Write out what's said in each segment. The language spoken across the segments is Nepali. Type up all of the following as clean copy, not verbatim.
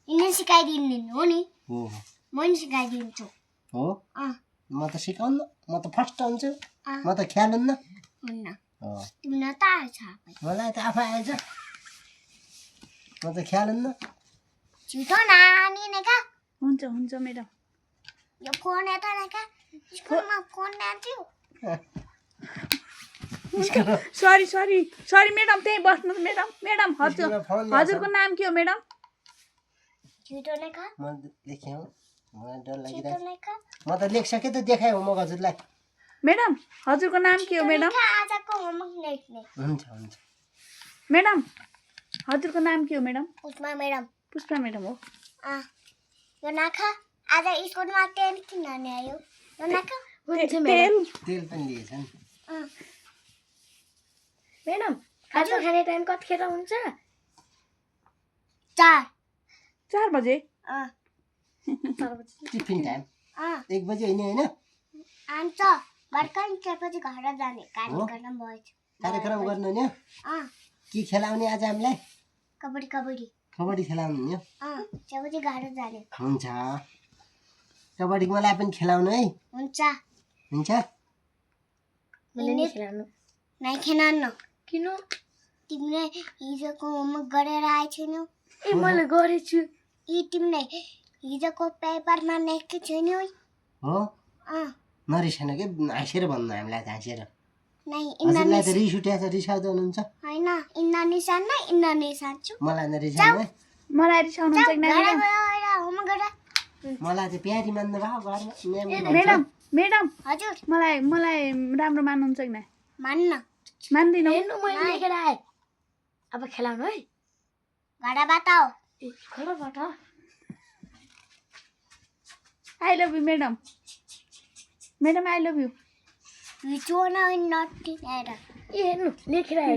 यिनले सिकाइदिनु हो नि हो म नि सिकाइदिन्छु हो म त सिकाउन्न म त फर्स्ट हुन्छु म त ख्याल हुन्न हुन्न हो तिमीलाई त आएछ मलाई त आफै आएछ म त ख्याल हुन्न छिटो नानी नै का हुन्छ हुन्छ म्याडम यो फोन यता नै का स्कुलमा फोन ल्यान्थ्यो सरी सरी सरी म्याडम त्यही बस्नुहोस् म्याडम म्याडम हजुरको नाम के हो म्याडम छिटो नै का म लेखेँ मलाई डर छिटो लागिरहेको नै का म त लेखिसकेँ त देखाएँ हो म हजुरलाई म्याडम हजुरको नाम के हो म्याडम आजको होमवर्क लेख्ने हुन्छ हुन्छ म्याडम हजुरको नाम के हो madam Pushpa madam Pushpa madam हो यो नाखा आज स्कुलमा तेल किन ल्यायो यो नाखा तेल तेल पनि लिएछ नि म्याडम खाजा खाने टाइम कतिखेर हुन्छ 4 बजे टिफिन टाइम 1 बजे होइन आन्छ भर्खर निस्केपछि घर जाने कार्यक्रम भएछ कार्यक्रम गर्नु नि के खेलाउने आज हामीलाई कबड्डी कबड्डी खेलाउनु नि त्यसपछि घर जाने हुन्छ कबड्डी मलाई पनि खेलाउनु है हुन्छ हुन्छ नै खेलाउनु किन तिमीले हिजोको होमवर्क गरेर आएछौ ए मैले गरेछु तिमीले हिजोको पेपरमा लेखेको छु नि हो नरिसाउनु के हाँसेर भन्नु हामीलाई त हाँसेर नै हजुरलाई त रिस उठ्या छ रिसाउँदै हुनुहुन्छ हैन इन्डोनेसियान्छु मलाई नरिसाउनु है मलाई रिसाउनुहुन्छ कि म्याडम मलाई त प्यारी मान्नु भयो घरमा म्याडम म्याडम हजुर मलाई राम्रो मान्नुहुन्छ कि मान्न मान्दिनँ हेर्नु मैले लेखेर आए अब खेलाउनु है घरबाट हो घरबाट I love you madam madam I love you विचोना नट किनेर हेर्नु लेखेर आए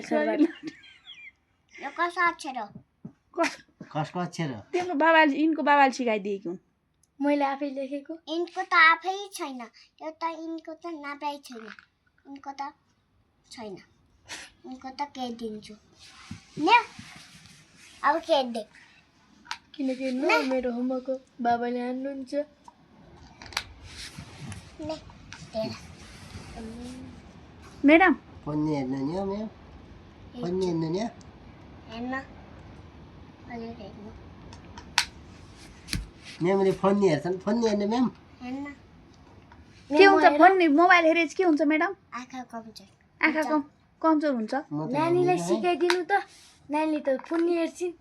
यो कसो अक्षर हो कसको अक्षर हो तिम्रो बाबाले यिनको बाबाले सिकाइदिएको हुन् मैले आफै लेखेको इनको त आफै छैन यो त इनको त नाप्रै छैन इनको त छैन इनको त के दिन्छु ने अब के दे किनकि मेरो होमवर्क बाबाले हान्नुहुन्छ ने तेरा म्याडम फोन हेर्नु नि हो म्याम फोन हेर्नु नि हेर्न अहिले हेर्नु म्यामले फोन हेर्छन् फोन हेर्नु म्याम हेर्न के हुन्छ फोन मोबाइल हेरेर के हुन्छ म्याडम आँखा कमजोर आँखा कमजोर हुन्छ नानीलाई सिकाइदिनु त नानीले त फोन हेर्छिन्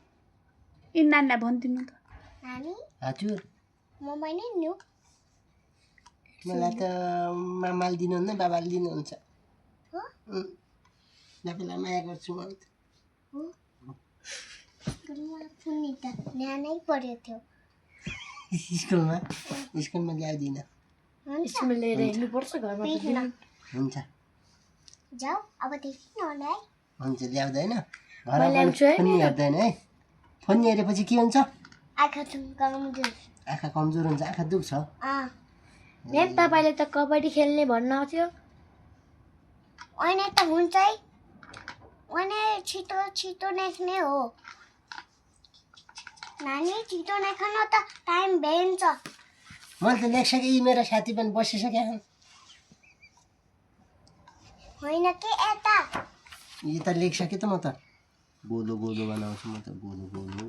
यी नानीलाई भनिदिनु त नानी हजुर मोबाइल नै न्यू मलाई त मामाले दिनुहुन्न बाबाले दिनुहुन्छ हो बाबालाई माया गर्छु म त हो स्कुलमा फोन त ल्यानै पर्यो थियो स्कुलमा ल्याइदिन स्कुलमा लिएर हिँड्नुपर्छ घरमा हुन्छ जाऊ अबदेखि नल्याइ हुन्छ ल्याउँदैन घरमा फोन हेर्दैन है फोन हेरेपछि के हुन्छ आँखा कमजोर आँखा कमजोर हुन्छ आँखा दुख्छ म्याम तपाईँले त कबड्डी खेल्ने भन्न थियो होइन त हुन्छ है भने छिटो छिटो लेख्ने हो नानी छिटो लेख्न त टाइम भेन्छ मैले त लेखिसकेँ यी मेरो साथी पनि बसिसक्यो होइन के यता यो त लेखिसकेँ त म त गोलो गोलो बनाउँछु म त गोलो गोलो